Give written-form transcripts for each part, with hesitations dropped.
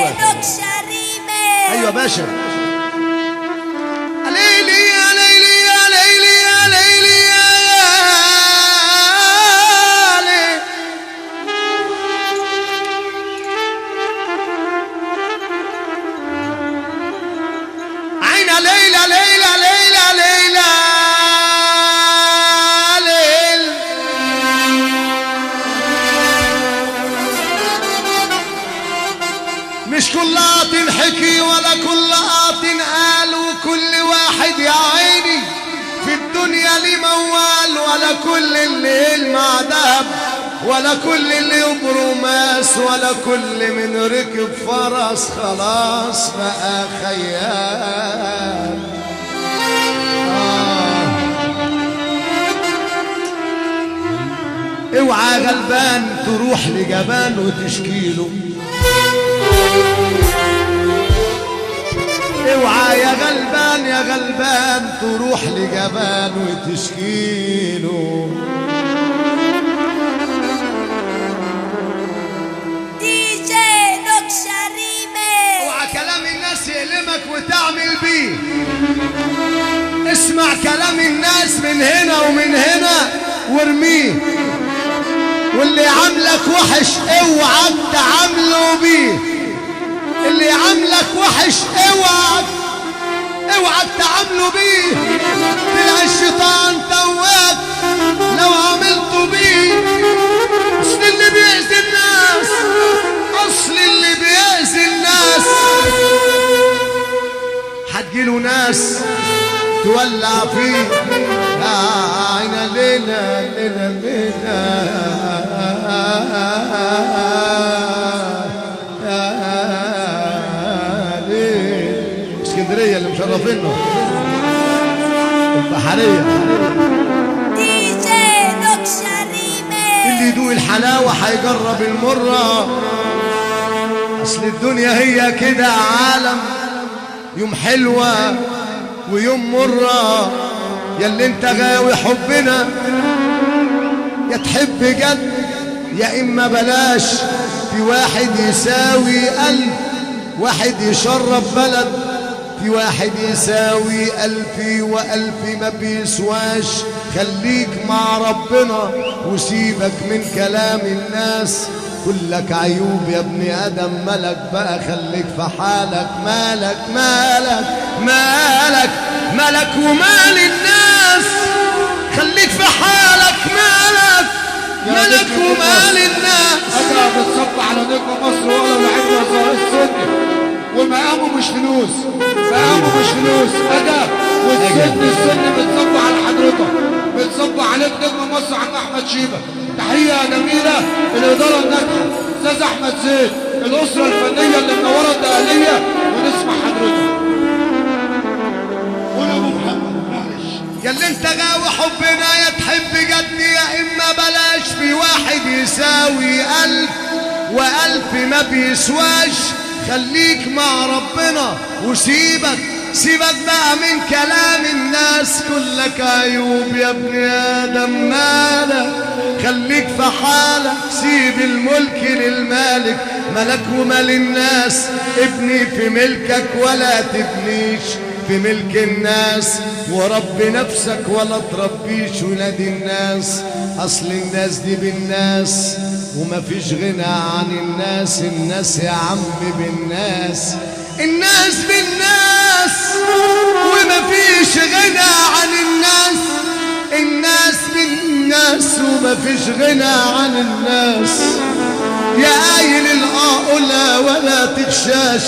نوكشا. ايوه باشا. ليلي يا ليلي يا ليلي يا ليلي يا ليلي. عينا ليلى ليلى ليلى ليلى ليل. مش كل تنحكي ولا كل تنقال، وكل واحد يا عيني في الدنيا ليه موال، ولا كل الليل مع دهب، ولا كل اللي يبرماس، ولا كل من ركب فرس خلاص بقى خيال. اوعى غلبان تروح لجبان وتشكيله، اوعى يا غلبان يا غلبان تروح لجبان وتشكيله. دي جي نوكشا ريميكس. اوعى كلام الناس يألمك وتعمل بيه، اسمع كلام الناس من هنا ومن هنا وارميه، واللي عاملك وحش اوعى تعامله بيه، اللي عاملك وحش اوعى اوعى تعامله بيه، طلع الشيطان تواك لو عملته بيه. اصل اللي بيأذي الناس، اصل اللي بيأذي الناس هتجيله ناس تولع فيه. عينا ليلى ليلى ليلى اسكندرية اللي مشرفينه البحرية. دي جي نوكشا ريميكس. اللي يدوق الحلاوة هيجرب المرة، اصل الدنيا هي كده عالم، يوم حلوة ويوم مرة. يا اللي انت غاوي حبنا يا تحب جد يا اما بلاش، في واحد يساوي ألف واحد يشرب بلد، في واحد يساوي ألفي وألفي ما بيسواش. خليك مع ربنا وسيبك من كلام الناس، كلك عيوب يا ابن آدم ملك بقى، خليك في حالك. مالك مالك مالك مالك ومال الناس، خليك في حالك. مالك مالك ومال الناس. أنا بتصب على نجم مصر ولا لعيب صغير السن، ومقامه مش فلوس، مقامه مش فلوس. أدا والسن السن بتصب على حضرتك، بتصب عليك نجم مصر عم أحمد شيبة. تحية جميلة الإدارة الناجحة أستاذ أحمد زيد، الأسرة الفنية اللي منورة الدقهلية، ونسمع حضرتك. قول يا أبو محمد معلش. يا اللي أنت غاوي حبنا يا تحب جد يا إما بلاش، في واحد يساوي ألف وألف ما بيسواش. خليك مع ربنا وسيبك سيبك بقى من كلام الناس، كلك عيوب يا ابن آدم مالك، خليك في حالك. سيب الملك للمالك، ملك ومال الناس، ابني في ملكك ولا تبنيش في ملك الناس، ورب نفسك ولا تربيش ولاد الناس، اصل الناس دي بالناس وما فيش غنى عن الناس. الناس يا عم بالناس، الناس بالناس وما فيش غنى عن الناس، الناس بالناس وما فيش غنى عن الناس. يا قايل الاه قولها ولا تخشاش،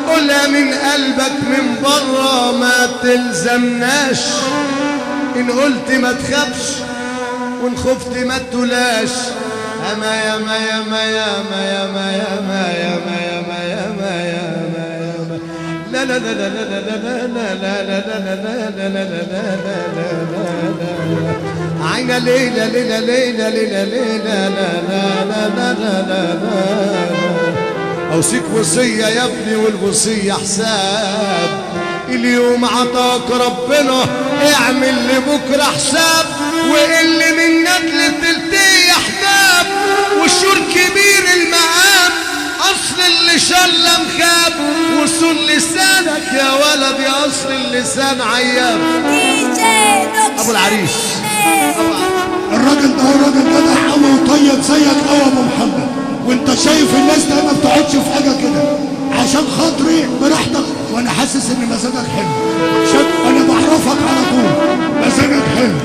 قولها من قلبك من بره ما تلزمناش، ان قلت ما تخافش وان خفت ما تلاش. اما يا ما يا ما يا ما يا ما يا ما يا ما يا ما يا ما يا ما يا ما لا لا لا لا لا لا لا لا لا لا لا لا لا لا لا لا لا. عينا ليلى ليلى ليلى ليلى ليلى لا لا لا لا لا لا. اوصيك وصية يا ابني والوصية حساب، اليوم عطاك ربنا اعمل لبكرة حساب، واللي من ندل تلتي احباب، والشور كبير المقام، اصل اللي شلم ولدي، اصل اللسان عياب. ابو العريس الراجل ده راجل جدع قوي وطيب زيك قوي يا ابو محمد، وانت شايف الناس ده ما بتقعدش في حاجة كده. عشان خاطري براحتك، وانا حاسس ان مزاجك حلو، انا بعرفك على طول مزاجك حلو.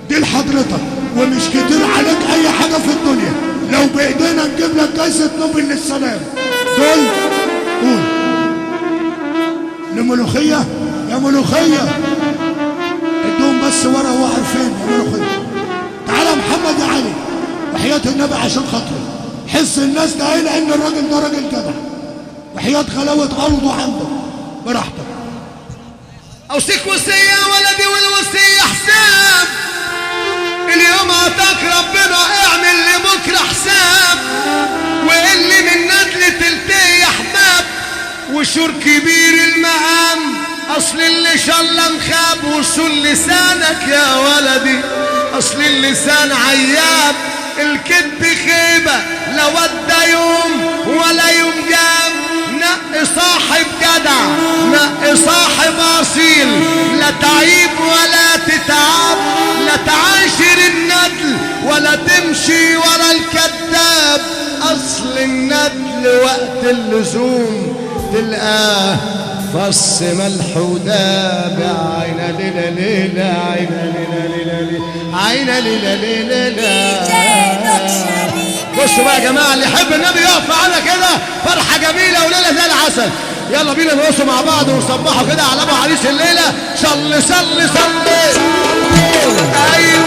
دي لحضرتك ومش كتير عليك اي حاجة في الدنيا، لو بايدينا نجيب لك جايزة نوبل للسلام. دول قول لملوخيه يا ملوخية، ادوهم بس ورا هو عارفين يا ملوخية. تعالى يا محمد يا علي وحياة النبي عشان خاطري، حس الناس ده ايه، لان الراجل ده راجل جدع وحياة غلاوة ارضه عنده. براحتك. اوصيك وصية يا ولدي والوصيه حساب، اليوم عطاك ربنا اعمل لبكرة حساب، واللي من ندل تلتقي يا حباب، وشور كبير المقام اصل اللي شلم خاب، وصول لسانك يا ولدي اصل اللسان عياب. الكذب خيبه لا ودى يوم ولا يوم جاب، نقي صاحب جدع نقي صاحب اصيل، لا تعيب ولا تتعب، لا تعاشر الندل ولا تمشي ورا الكذاب، اصل الندل وقت اللزوم تلقاه فص ملح وداب. عينا ليلة ليلة عينا ليلة ليلة عينا ليلة ليلة. بصوا بقى يا جماعة، اللي يحب النبي يقف معانا كده، فرحه جميلة وليلة زي العسل. يلا بينا نرقصوا مع بعض ونصبحوا كده على ابو عريس الليلة. صلي صلي صلي. ايوه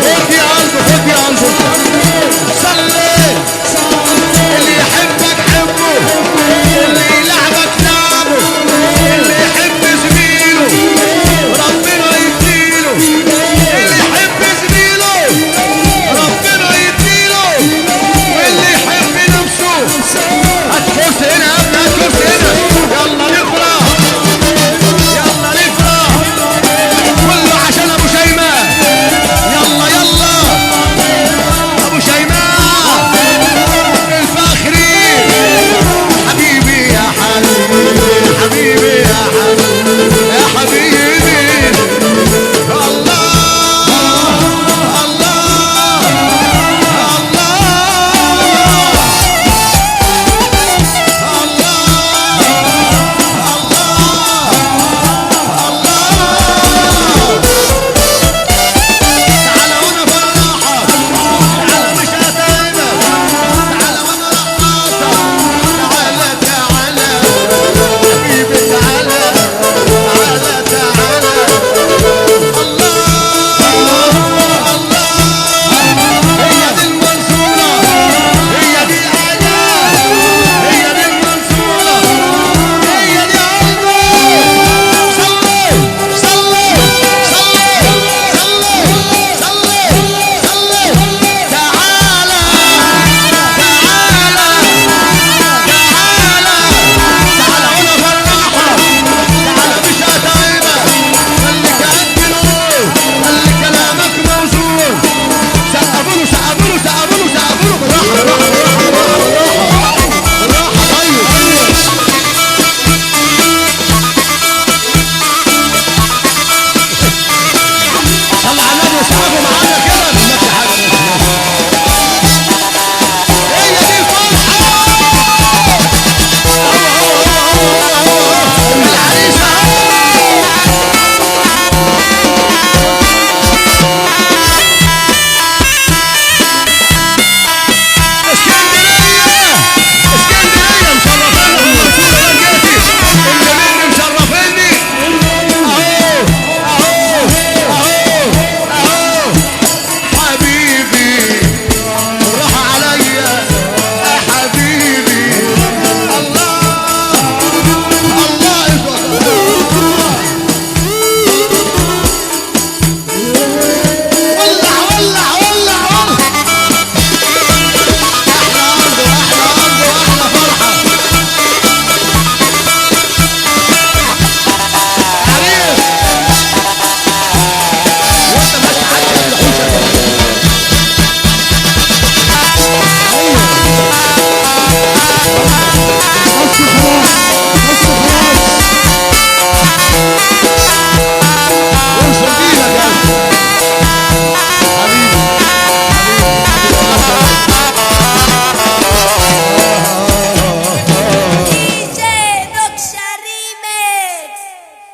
خد يا قلبي خد يا قلبي. صلي.